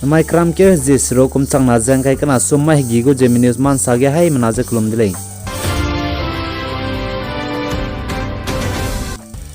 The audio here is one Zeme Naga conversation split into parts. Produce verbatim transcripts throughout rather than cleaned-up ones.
Mai kram keu hezie seruk kum changna ze ngkai kena sum mai hegî gu Zeme News ma nsa ge haimena ze kelum de lei.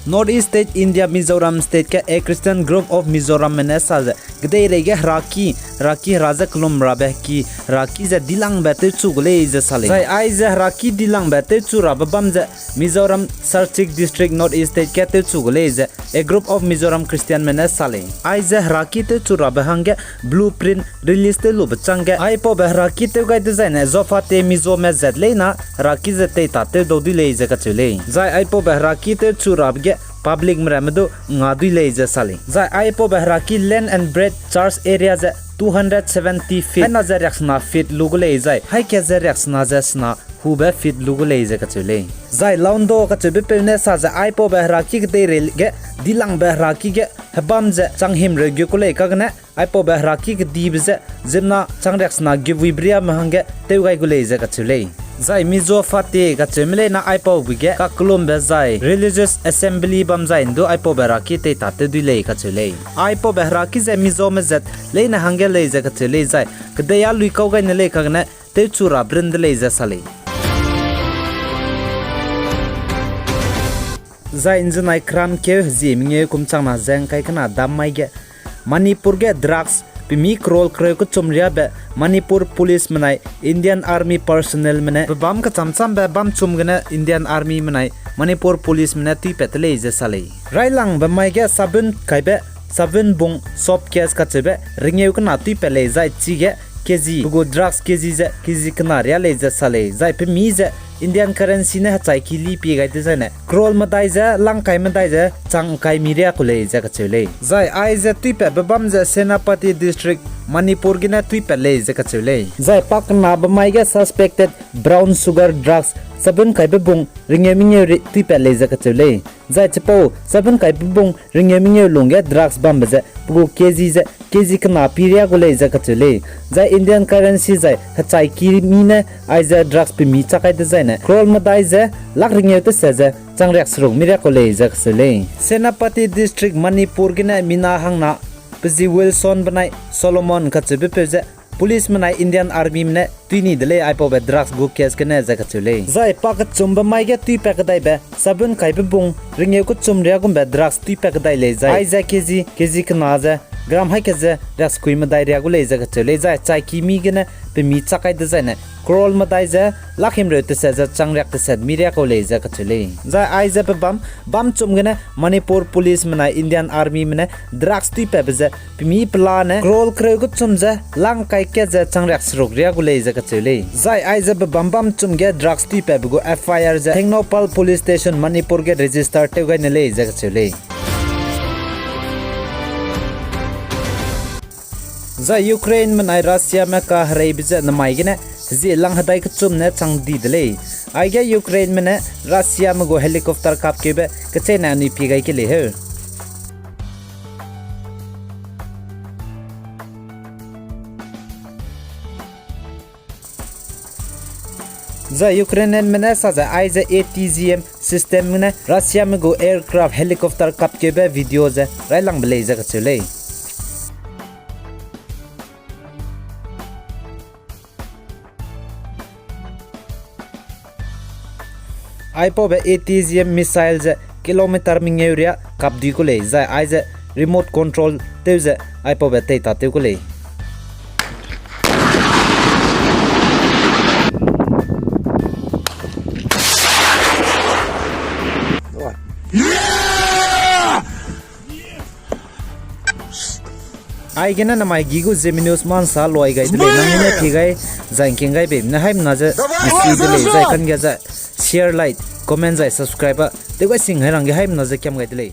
North East State India Mizoram State ge A Christian Group of Mizoramme ne sa ze, kedeirei ge heraki, heraki hera ze kelum rabe heki, heraki ze dilangbe tewchu gu lei ze sa lei. Zai aize heraki dilangbe tewchu rabe bam ze Mizoram Serchhip District North East State ge tewchu gu lei ze A Group of Mizoram Christianme ne sa lei. Aize heraki tewchu rabe hangge blueprint release tew lube changge aipaube heraki tew gai dezaine Zophate Mizome zat leina heraki ze teita tew dau dui lei ze kacheu lei. Zai aipaube heraki tewchu rabe ge publicme ramme du nga dui lei ze sa lei. Zai aipaube heraki land and breadth charge area ze two hundred seventy feet, haina ze riaksena feet lu gu lei zai, haika ze riaksena ze sena hube feet lu gu lei ze kacheu lei. Zai Laundor kacheubepeu ne sa ze aipaube heraki kedeirei ge dilangbe heraki ge hebam ze chang himreu gu ku lei kagene aipaube heraki kedibe ze ziemmena chang riaksena gewuibe riame hangge tew gai gu lei ze kacheu lei. Zai Mizo Phate kacheume leina aipaube ge kakellumbe zai religious assembly bam zai ndu aipaube heraki teita tew dui lei kacheu lei. Aipaube heraki ze Mizome zat leine hangge lei ze kacheu lei zai, kedei â lui kau gai ne lei kagene tewchu rabe rin de lei ze sa lei. Zai nzenai kram keu hezie mengeu kum changna ze ngkai kena dam mai ge Manipur ge drugs pemi crore kereu kechum riabe Manipur Police menai Indian Army personnelme ne pebâm kecham chambe bam chum gene Indian Army menai Manipur Policeme ne tuipat te lei ze sa lei. Railangbe mai ge sabun kaibe, sabun bung soap case kacheube rengeu kena tuipat lei zai chige K G, pe gu drugs K G ze K G kena riâ lei ze sa lei, zai pemi ze Indian currency ne hechai ki li pie gai dezaine crore medai ze lang kai medai ze chang ngkai mi riâ ku lei ze kacheu lei. Zai aize tuipatbe bam ze Senapati District, Manipur gene tuipat lei ze kacheu lei. Zai pakenabe mai ge suspected brown sugar drugs sabun kaibe bung rengeu mengeu ri tuipat lei ze kacheu lei. Zai chipau sabun kaibe bung rengeu mengeu lungge drugs bambe ze pe gu K G ze K G kena pi riâ gu lei ze kacheu lei. Zai Indian currency zai hechai ki mi ne aize drugs pemi chak kai dezaine crore medai ze lakh rengeu tese ze chang riakseruk mi riâ ku lei ze kacheu lei. Senapati District, Manipur gene mina hangna pe zi Wilson benai Solomon kacheubepeu ze police menai Indian Armyme ne tui ni de lei aipaube drugs gu case gene ze kacheu lei. Zai pakechumbe mai ge tuipat kedaibe sabun kaibe bung rengeu kechum riâ gumbe drugs tuipat kedai lei zai aize K G, K G kena ze gram haika ze riaksekui medai riâ gu lei ze kacheu lei zai chai ki mi gene pemi chak kai dezaine crore medai ze lakh himreu tese ze chang riak tese mi riâ ku lei ze kacheu lei. Zai aize pebâm bam chum gene Manipur Police menai Indian Armyme ne drugs tuipatbe ze pemi pelane crore kereu kechum ze lang kai kat ze chang riakseruk riâ gu lei ze kacheu lei. Zai aize pebâm bam chum ge drugs tuipatbe gu F I R ze Tengnoupal Police Station Manipur ge register tew gai ne lei ze kacheu lei. Zai Ukraine menai Russiame kahereibe ze namai gene hezie lang hedai kechum ne chang di de lei. Aige Ukraineme ne Russiame gu helicopter kapkeube kecheîne anui pie gai ke lei heu. Zai Ukrainianme ne sa ze aize A T G M system gene Russiame gu aircraft helicopter kapkeube video ze railangbe lei ze kacheu lei. Aipaube A T G M missile ze kilometer mengeu riâ kap di ku lei, zai aize remote control tew ze aipaube teita tew ku lei. Aigene namai gi gu Zeme News ma nsa luai gai de lei, nangnui ne pie gai, zai ngking gai bei ne haimena ze, isi de lei, zai kangge ze, share, like, comment, zai subscribe a tew gai sing hai rangge haimena ze kiam gai de lei.